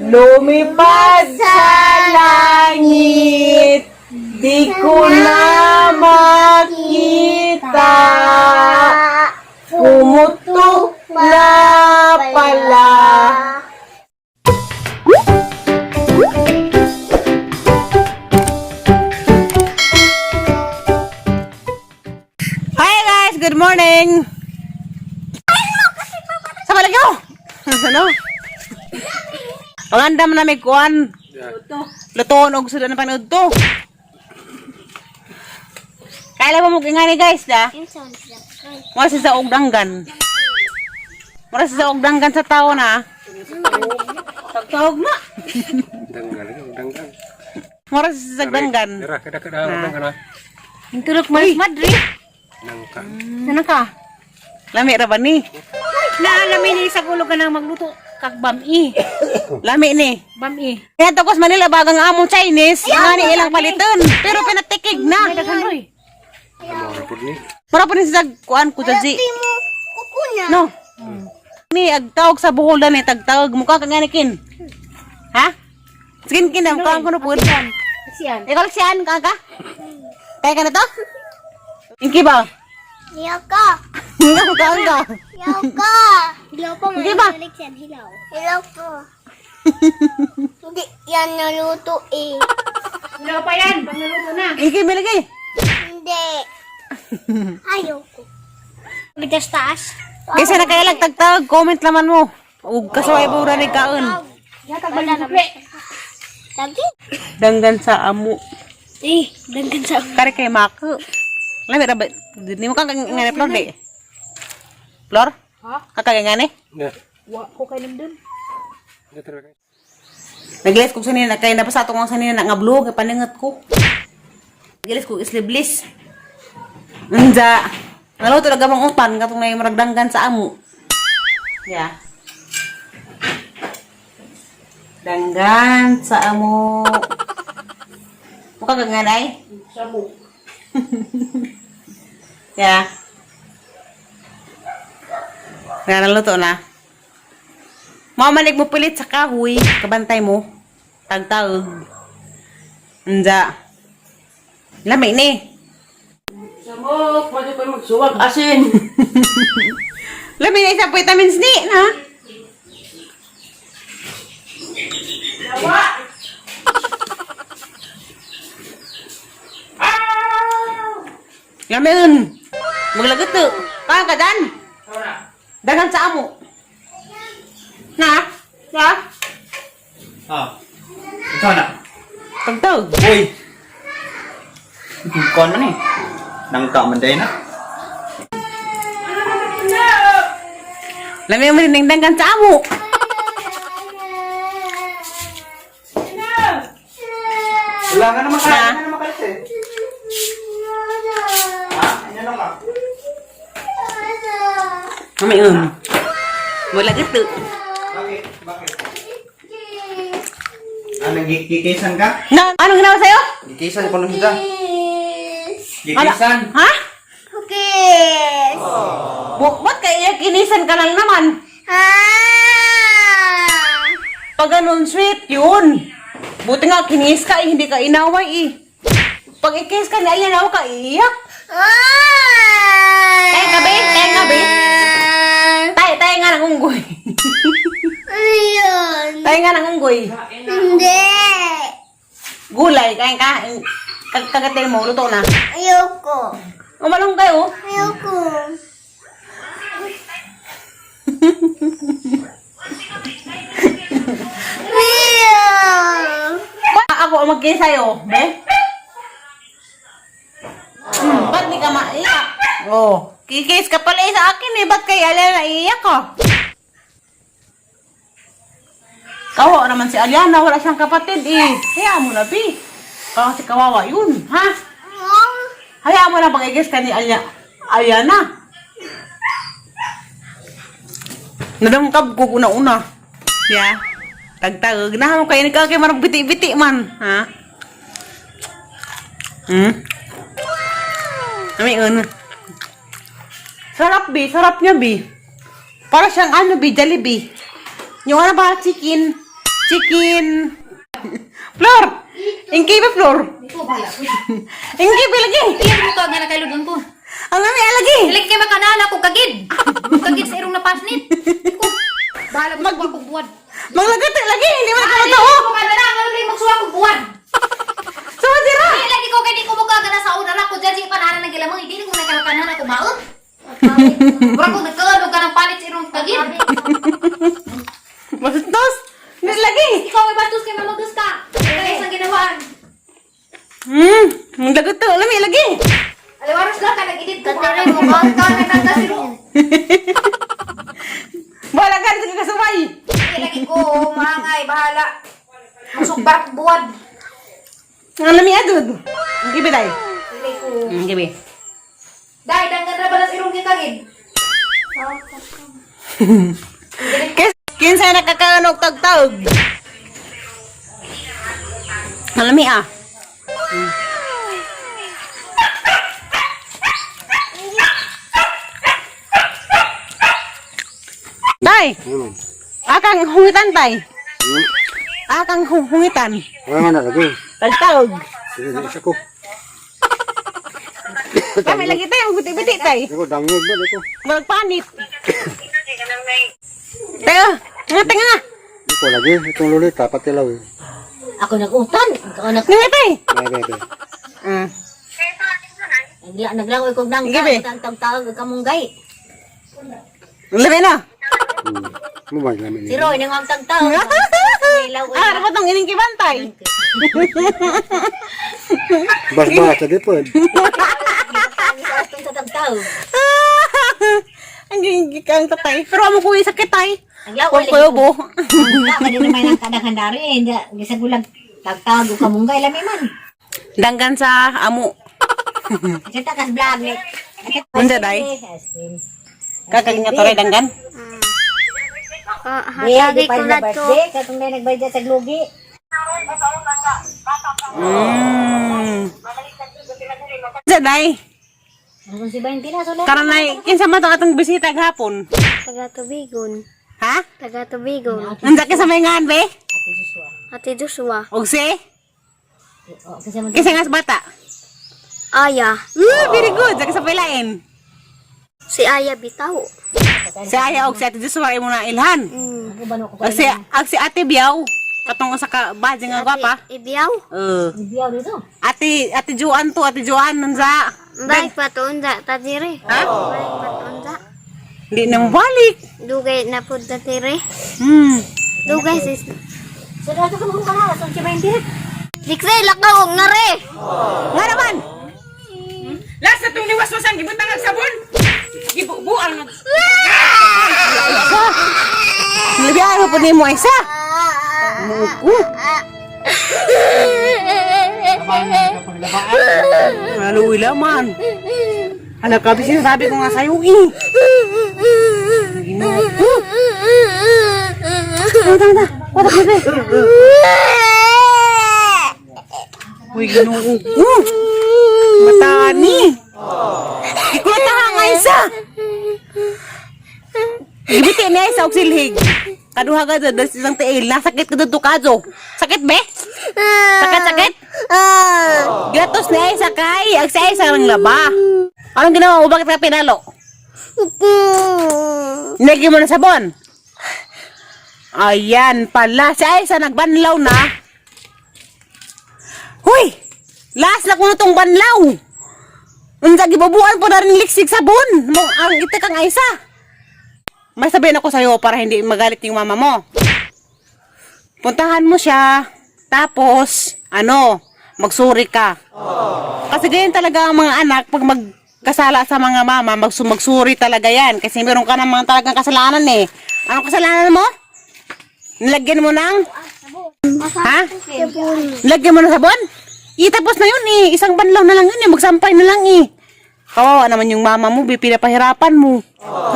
Lumipad sa langit, di ko na makita. Pumutok na pala. Hi guys, good morning. Sa balagyo. Ano? Pangandam na may kuan. Lutoon og sudan na panood to. Kaila ba mo ingani guys da? Mura sa og danggan. Mura sa og danggan sa tao na. Tagtawag na. Danggal, danggal. Mura sa danggan. Dara, kada kada danggal na. Hintulok mas madre. Nangka. Ano ka? Lami ra ba ni? Naalami ni sa gulo ka nang magluto kag bami. Lami ni. Bami. Kaya to kus Manila bagang among Chinese, nga ni ilang paliton. Pero pinatikig na. Daghan roy. Amo pud ni. Mura po ni sa kuan ko dyan. No. Ni agtawag sa Bohol na ni tagtawag mukha ka nga ni kin. Ha? Sige kin na mukha ko na po. Siyan. Ikaw siyan ka ka? Kaya ka na to? Inki ba? Hilaw ka. Nga ka ka. Hilaw ka. Hilaw pa Hindi ba? yan, hilaw. Hilaw ko. Hindi yan naluto eh. Hilaw pa yan, pag naluto na. Inki milagi. Hindi. Ayoko. Bitas taas. Kaysa na kaya lang tagtawag, comment laman mo. Ug kasuway bura ni kaon. Yatag ba na Lagi. Danggan sa amo. Eh, danggan sa Kare kay Mako. Lami ra ba? Di mo kang ngani Flor di. Flor? Ha? Kakag ngani? Na. Wa ko kay namdon. Na talaga. Nagles ko sanina kay nabasa to kong sanina nga blue kay paningat ko. Nagles ko sleeveless. Unja. Nalo talaga mong utan katong nay maragdanggan sa amo. Yeah. Danggan sa amo. Mukha ka nga nay? Sabo. Yeah. Nanaluto na. Mamalig mo pilit sa kahoy. Kabantay mo. Tagtag. Unja. Lamay ni. Samok, pwede pa magsuwag asin. Lamay na isa vitamins ni, na. Lamay un. Maglagot to. Kaya ka dan. Dagan sa amo. Na? Na? Ah. Ikaw na. Tagtag. Uy. Kon man eh. Nangka man day na. Lamay mo din danggan sa amo. Wala ka naman Na? kaya. Wala naman kalis eh. Ha? Ano ka? Lamay un. Maglagot to. Bakit? Bakit? Ah, nagikikisan ka? Na, anong ginawa sa'yo? Gikisan ko nung siya. Gikisan. Ha? Cookies. Ba't kaya kinisan ka lang naman? Ah! Pag ganun, sweet, yun. Buti nga, kinis ka eh, hindi ka inaway eh. Pag ikis ka na, ayan ako ka, iiyak. Ah! Tayo ka, be? Tayo ka, be? Tayo, tayo nga ng unggoy. Ano yun? Tayo nga ng unggoy. Hindi. Gulay, kain ka. Kagatin mo, luto na. Ayoko. Umalong kayo. Ayoko. Meow. Ba, ako ang magkiss sa'yo, be? Ba't di ka maiyak? Oh, kikis ka pala eh sa akin eh. Ba't kay Aliana iiyak ka? Kawawa naman si Aliana, wala siyang kapatid eh. Hayaan mo na, be. Kasi kawawa yun, ha? Hayaan mo na pag-ikis ka ni Aliana. Nadangkab ko una-una. Yeah. Tagtag. Na mo kayo nagkakay marang biti-biti man. Ha? Ami un. Sarap bi, sarap niya bi. Para siyang ano bi, Jollibee. Yung ano ba, chicken. Chicken. Flor! Ingki ba, Flor? Ingki ba lagi? Iyan mo ka nga nakailudon ko. Ang lami alagi. Dili kay makanala ko kagid. Kagid sa irong napasnit. Ko. Bahala mo sa kog buwan. Maglagot lagi, hindi mo Ah, na dili tao. ko kanala nga dili magsuwa kog buwan. Sama sira. Dili lagi ko kay di ko mo ka gana sa una ra ko dyan sa ipanahan ng gilamang hindi ko nakalakanan ako maot. Mura ko nagkaano ka ng palit sa irong kagid. Bastos. Hindi lagi. Ikaw ay batos kay mamagus ka. Kaya isang ginawaan. Maglagot to, lami lagi. Aliwaros lang ka nag-edit ko. Katari mo ka ka na nagkasiro. Wala ka sa kasabay. Dili lagi ko maangay bahala. Masukbar buwan. Ang lami adud. Ingki ba day? Dili ko. Ingki ba? Dai danggan ra ba na sa irong gikagid? Kinsa nakakaano og tagtag? Ang lami ah. Tay, Ano man? akang hungitan tay. Akang hungitan. Wala man na lagi. Tagtag. Sige, isa ko. Kami lagi tayo, magbiti-biti tay. Ako, dangog ba dito? Magpanit. Tayo, nga tinga. Iko lagi, itong lulita, patilaw eh. Ako nag-utan. Ako nag Nga tay. Bye, bye, bye. Ah. naglangoy kog nangka. Gabi. Ang tagtawag kamunggay. Labi na. Mo ba namin Si Roy nang ang tagtawag. Ah, dapat tong ining kibantay. Bas-bas, sa dipod. Sa tagtawag. Ang ginggi kang tatay. Pero amo ko sakit tay. Ang lawa Huwag ko bo. Wala ka din naman ang kadaghandari eh. Hindi, Gisag ulag tagtawag og kamunggay lami man. Danggan sa amo. Kita kas vlog ni. Unsa, day? Kakalinga to danggan. Oh, hatagi ko na to. Birthday katong day nagbayad sa glugi. Unsa day? Ang si 20 na sulod. Karon nay kinsa man tong atong bisita gahapon? Taga Tubigon. Ha? Taga Tubigon. Unsa kinsa may ngan be? Ate Joshua. Ate Joshua. Og si? Oh, kasi man Kinsa nga sa bata? Aya. Very good. Sa sa pailain. Si Aya bitaw. Si Aya og si Ate Joshua imo na ilhan. ako ba no ko Og si Ate Biaw katong usa ka badge nga gwapa. Ibiyaw. Biyaw dito. Ate Ate Joan to, Ate Joan nunsa. Balik pa to unza tadire. Ha? Balik pa to unza. Hindi na mabalik. Dugay na pud tadire. Dugay sis. So dato ka mo kana sa si 20. Dikse lakaw og ngare. Nga naman! Last na itong liwas-wasan, gibutang ang sabon! Gibubuang ang... Isa! Nilabiyaan mo po ni mo, Isa! Muko! Naluwi laman. Hala, kabi sinasabi ko nga sa'yo eh. Ginoo ko. Tama, tama, tama. Wala, bebe. Uy, ginoo ko. Matani. Ikulata ka nga isa. Gibiti niya isa og silhig. Kaduha ka dyan, dahil isang tiil. Nasakit ka dito kajo. Sakit be? Sakit, sakit? Gatos niya isa kay. Ag sa isa ng laba. Anong ginawa mo? Bakit ka pinalo? Nilagyan mo ng sabon. Ayan pala. Si Aisa nagbanlaw na. Huy! Last na kuno tong banlaw. Unsa gibubuan po na rin liksik sabon. Mo ang ite kang Aisa. May sabihin ako sa'yo para hindi magalit yung mama mo. Puntahan mo siya. Tapos, ano, magsuri ka. Kasi ganyan talaga ang mga anak pag magkasala sa mga mama, magsuri talaga yan. Kasi meron ka namang talagang kasalanan eh. Anong kasalanan mo? Nilagyan mo ng? Ha? Nilagyan mo ng sabon? Itapos na yun eh. Isang banlaw na lang yun eh. Magsampay na lang eh. Kawawa naman yung mama mo, be. Pinapahirapan mo.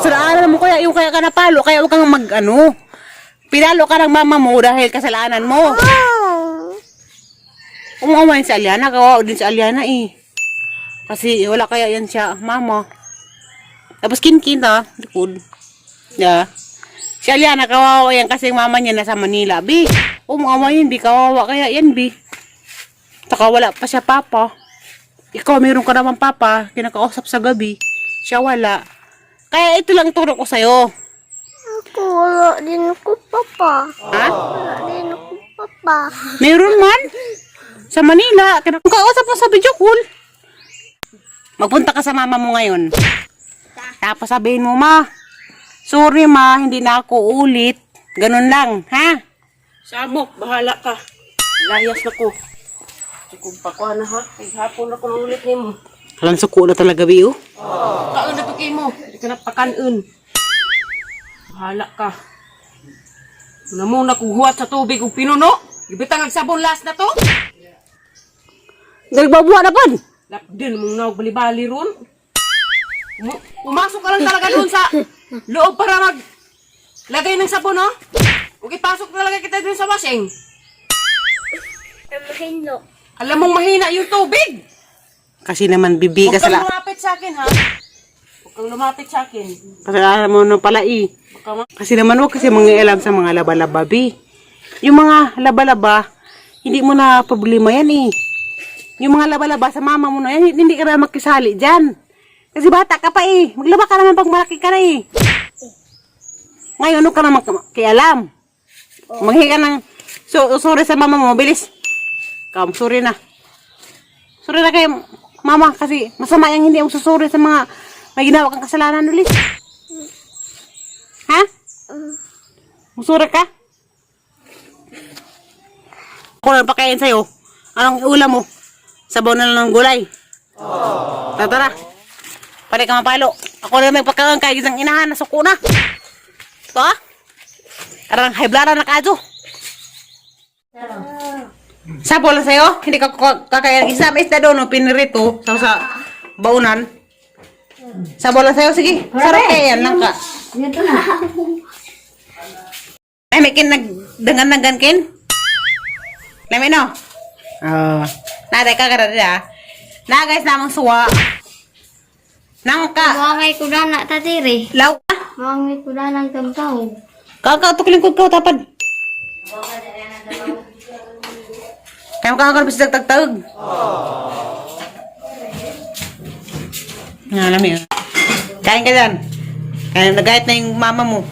Kasalanan mo kaya yung kaya ka napalo. Kaya huwag kang mag ano. Pinalo ka ng mama mo dahil kasalanan mo. Umuawain si Aliana. Kawawa din si Aliana eh. Kasi wala kaya yan siya, mama. Tapos kinkin ha, likod. Yeah. Si Aliana, kawawa yan kasi yung mama niya nasa Manila. Bi, Umuawa yun, Bi. Kawawa kaya yan, Bi. Saka wala pa siya, papa. Ikaw, meron ka naman, papa. Kinakausap sa gabi. Siya wala. Kaya ito lang turo ko sa'yo. Ako, wala din ako, papa. Ha? Wala din ako, papa. Meron man. Sa Manila. Kinakausap mo sa video call. Magpunta ka sa mama mo ngayon. Tapos sabihin mo, ma, sorry ma, hindi na ako ulit. Ganun lang, ha? Samok, bahala ka. Layas na ko. Kung pakuha na ha, kay hapon na ko na ulit nimo. Halang suko na talaga, Bio. Kaon na to kay mo, di ka na pakanon. Bahala ka. Una mo na kuhuat sa tubig ug pinuno. Gibitang ang sabon last na to. Nagbabuha na pod. Lapdin mong naog bali-bali ron. Pumasok ka lang talaga doon sa loob para mag lagay ng sabon, no? Ug ipasok talaga kita doon sa washing. Mahilo. Alam mong mahina yung tubig. Kasi naman, bibi, Huwag kang kasala, lumapit sa akin, ha? Huwag kang lumapit sa akin. kasalanan mo no pala eh. Baka Kasi naman, huwag kasi mangialam sa mga laba-laba, bi. Yung mga laba-laba, hindi mo na problema yan eh. Yung mga laba-laba sa mama mo na yan, hindi ka na makisali dyan. Kasi bata ka pa eh. Maglaba ka naman pag malaki ka na eh. Ngayon, ano ka na makialam? Manghi ka ng, so, sorry sa mama mo, bilis. Kam, sorry na. Sorry na kay mama kasi masama yung hindi mo susuri sa mga may ginawa kang kasalanan ulit. Ha? Musura ka? Ako lang pakain sa'yo. Anong ulam mo? Sabaw na lang ng gulay. Tara, tara. Pare ka mapalo. Ako na may pagkakan kay isang inahan. Nasuko na. Ito ah. Arang hayblara na kajo. Sabaw lang sa'yo. Hindi ka kakain. Isa may isda doon. No? Pinirito. Sa baunan. Sabaw lang sa'yo. Sige. Sarap kaya yan. Lang ka. Ito na. Ay, may kin nagdangan-dangan kin? Lami no? Oo. Naday ka kada ah. Na guys, namang suwa. Nang ka. Mangay ko na na tatiri. Law. Mangay ko na ng tamtaw. Kaka tukling ko tapad. Kaya ka ka bisdag tagtag. Nga lami. Ah. Kain ka dyan. Kaya nagayat na yung mama mo.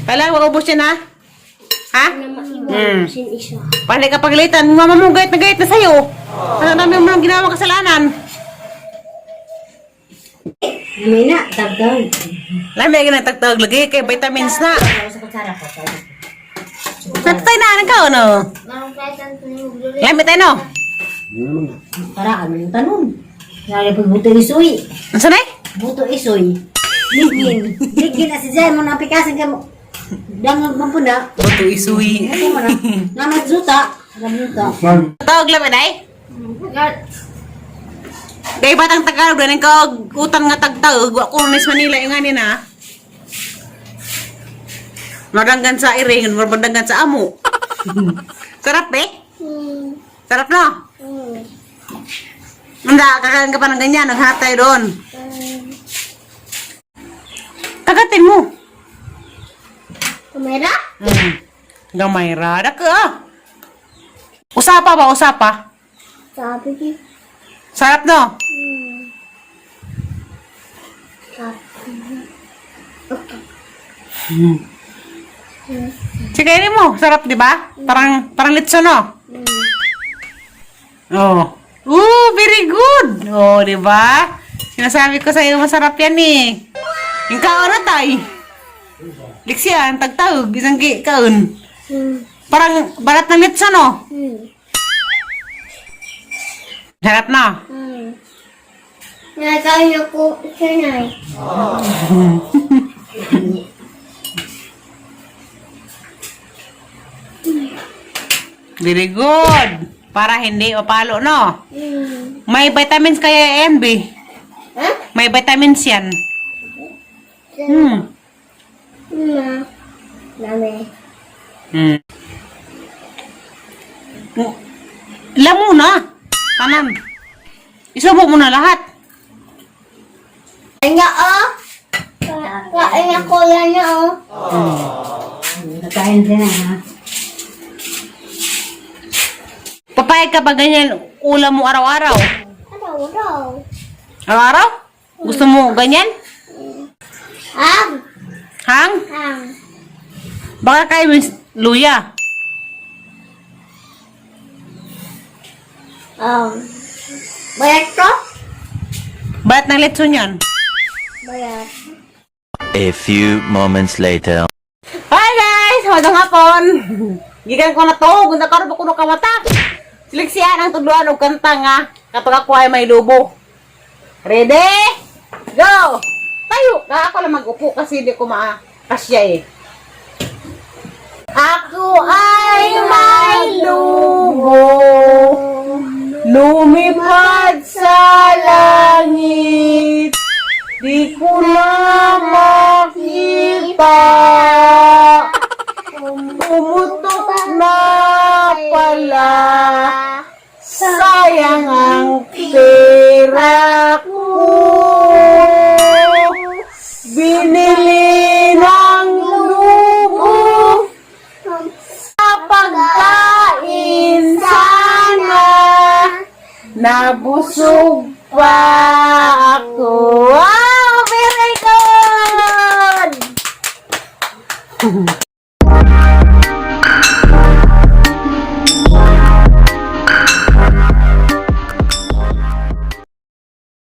Kailangan wag ubos yan ha. Ha? Sin isa. Pali ka paglitan, yung mama mo gayat na gayat na sa'yo. Ano dami mo nang ginawa kasalanan. May na, tagtag. Lami ay tagtag lagi kay vitamins na. Sa kutsara ko. Natay na ka ano? Marang kahit ang tunog. Lami tayo no. Tara, ano yung tanong? Lalo pag buto isoy. Ano sanay? Buto isoy. Ligin. Ligin na si Jai mo napikasan ka mo. Dangag man po na. Buto isui. Ano mo na? Namadzuta. Namadzuta. Tawag lami day. Day batang Tagalog daning ka utang nga tagtag wa ko Miss Manila yung ani na. Madanggan sa iring, madanggan sa amo. Sarap eh. Sarap no? Hindi, kakain ka pa ng ganyan. Naghanap tayo doon. Kagatin mo. Kamera? Gamay rara ka. Ah. Usapa ba? Usapa. Sabi ko. Sarap no? Sabi. Sige, kainin mo. Sarap, di ba? Parang, parang litson, no? Oh. Ooh, very good. Oh, di ba? Sinasabi ko sa'yo, masarap yan eh. Yung kaon na tay. Liksiyan, tagtawag, isang kaon. Parang balat ng litson, no? Sarap na. Nakain ako sanay. Very good. Para hindi mapalo, no? May vitamins kaya yan, B. Ha? May vitamins yan. Ma. Mami. Lamo na. Tanan. Isubo mo na lahat. Ano oh? Kain ako yan oh. Kakain din na ha. Papayag ka ba ganyan ulam mo araw-araw? Araw-araw. Araw-araw? Gusto mo ganyan? Ang. Hang? Ang. Baka kayo may luya. Bayat ko? Ba't ng litson yan? Bayat. A few moments later. Hi guys! Magandang hapon! Gikan ko na to, gunda karon ko no kamata. Siliksiyan ang tudloan og kanta nga kapag ako ay may lubo. Ready? Go! Tayo! Ka ako lang mag-upo kasi hindi ko maakasya eh. Ako ay may lubo, lumipad sa langit. Di ko na makita. Pumutok na pala. Sayang ang pera ko. Binili ng lubo sa pagkain sana. Nabusog pa ako. Wow! Very good!